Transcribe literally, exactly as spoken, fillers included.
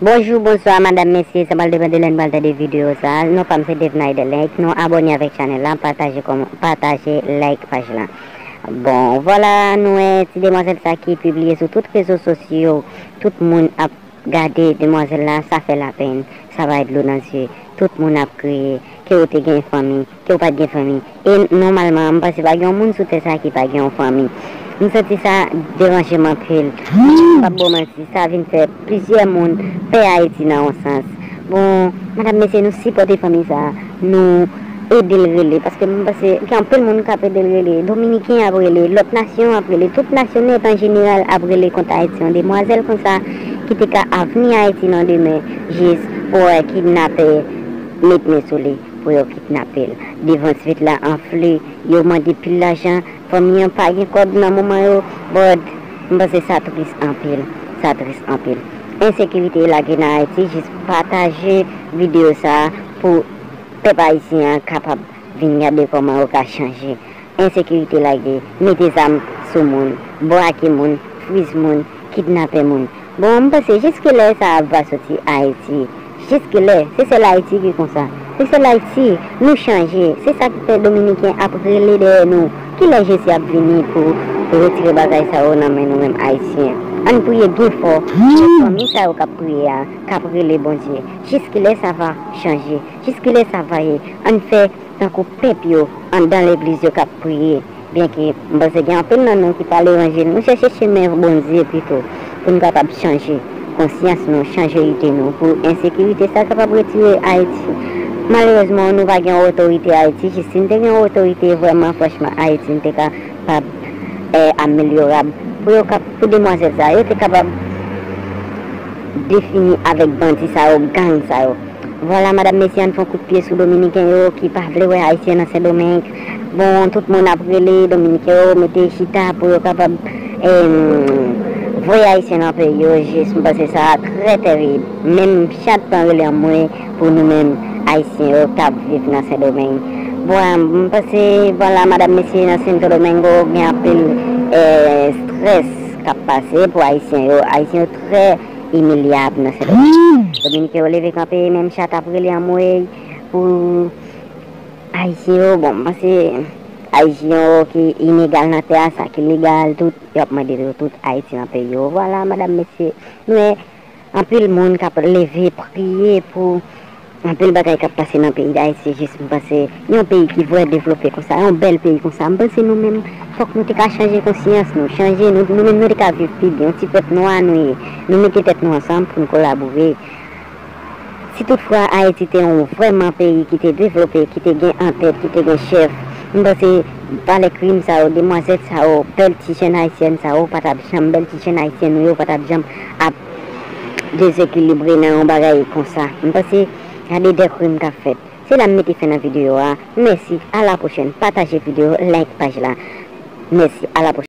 Bonjou, bonswa, madam, mesye, sa pral depann de lè n pral tande videyo sa a. Non pa m se Dave Naidel. Like nou, abòne avèk chanèl la, pataje, kòm-, pataje, like paj la. Bon, vwala, nou wè ti demwazèl sa ki pibliye sou tout rezo sosyo. Tout moun ap gade demwazèl la, sa fè lapenn, sa bay dlo nan zye. Tout moun ap kriye, ke w te gen fanmi, ke w pa t gen fanmi. E nòmalman, m panse pa gen yon moun sou tè sa ki pa gen yon fanmi. M santi sa deranje m anpil. M p ap ba w manti, sa vin fè plizyè moun pè Ayiti nan yon sans. Bon, madam, mesye, nou sipòte fanmi sa, nou ede l rele, paske m panse gen anpil moun k ap ede l rele. Dominiken ap rele, lòt nasyon ap rele, tout nasyon nèt an jeneral ap rele kont Ayiti. Yon demwazèl konsa ki te ka avni Ayiti nan demen, jis pou wè kidnapè met men sou li, pou yo kidnape l. Devan Svet la anfle, yo mande pil lajan, fanmi an pa gen kòb nan moman yo, but m panse sa tris anpil, sa tris anpil. Ensekirite lage nan Ayiti, jis pataje videyo sa a pou pèp ayisyen an kapab vin gade kòman yo ka chanje. Ensekirite lage, mete zam sou moun, brake moun, friz moun, kidnape moun. Bon, m panse jiskilè sa ap va soti Ayiti? Jiskilè? Se sèl Ayiti ki konsa. Se sèl Ayiti. Nou chanje. Se sa k fè Dominiken ap rele dèyè nou. Kilè Jezi ap vini pou retire bagay sa yo nan men nou menm Ayisyen? Ann priye byen fò pou fanmi sa yo k ap priye a, k ap rele Bondye. Jiskilè sa va chanje? Jiskilè sa va ye? Ann fè tankou pèp yo anndan legliz yo k ap priye. Byenke m panse gen anpil nan nou ki pa levanjil, nou chèche chemen Bondye pito, pou n kapab chanje konsyans nou, chanje ide nou, pou ensekirite sa kapab retire Ayiti. Malerezman, nou pa gen yon otorite Ayiti, jis si n te gen yon otorite vrèman, franchman, Ayiti n te kapab, eh, amelyorab. Pou yo kap-, pou demwazèl sa, yo te kapab defini avèk bandi sa yo, gang sa yo. Vwala, madam, mesye, ann fè yon kout pye sou Dominiken yo ki pa vle wè Ayisyen nan Sendomeng. Bon, tout moun ap rele Dominiken yo, mete chita pou yo kapab, em, voye Ayisyen nan peyi yo, jis m panse sa trè terib. Menm chat pa rele anmwe pou nou menm Ayisyen yo k ap viv nan Sendomeng. Bon, m panse, vwala, madam, mesye, nan Sendomengo gen anpil, eh, strès k ap pase pou Ayisyen yo. Ayisyen yo trè imilyab nan Sendomeng. Dominiken yo leve kanpe, menm chat ap rele anmwey pou Ayisyen yo. Bon, m panse Ayisyen yo ki inegal nan tè a, sa ki legal, tout, y ap mande yo tout Ayiti nan peyi yo. Vwala, madam, mesye, nou wè anpil moun k ap leve, priye pou anpil bagay k ap pase nan peyi Dayiti, jis m panse yon peyi ki vrè devlope konsa, yon bèl peyi konsa, m panse nou menm, fòk nou te ka chanje konsyans nou, chanje nou, nou menm nou te ka viv pi byen, yon ti pèp nwa nou ye, nou mete tèt nou ansanm pou n kolabore. Si toutfwa Ayiti te yon vrèman peyi ki te devlope, ki te gen antèt, ki te gen chèf, m panse valè krim sa yo, demwazèl sa yo, bèl ti jèn ayisyèn sa yo, pa t ap janm, bèl ti jèn ayisyèn nou yo, pa t ap janm ap dezekilibre nan yon bagay konsa. M panse, gade de krim k ap fèt. Se la m mete fen nan videyo a. Mèsi, a la pwochèn. Pataje videyo, like paj la. Mèsi, a la pwochèn.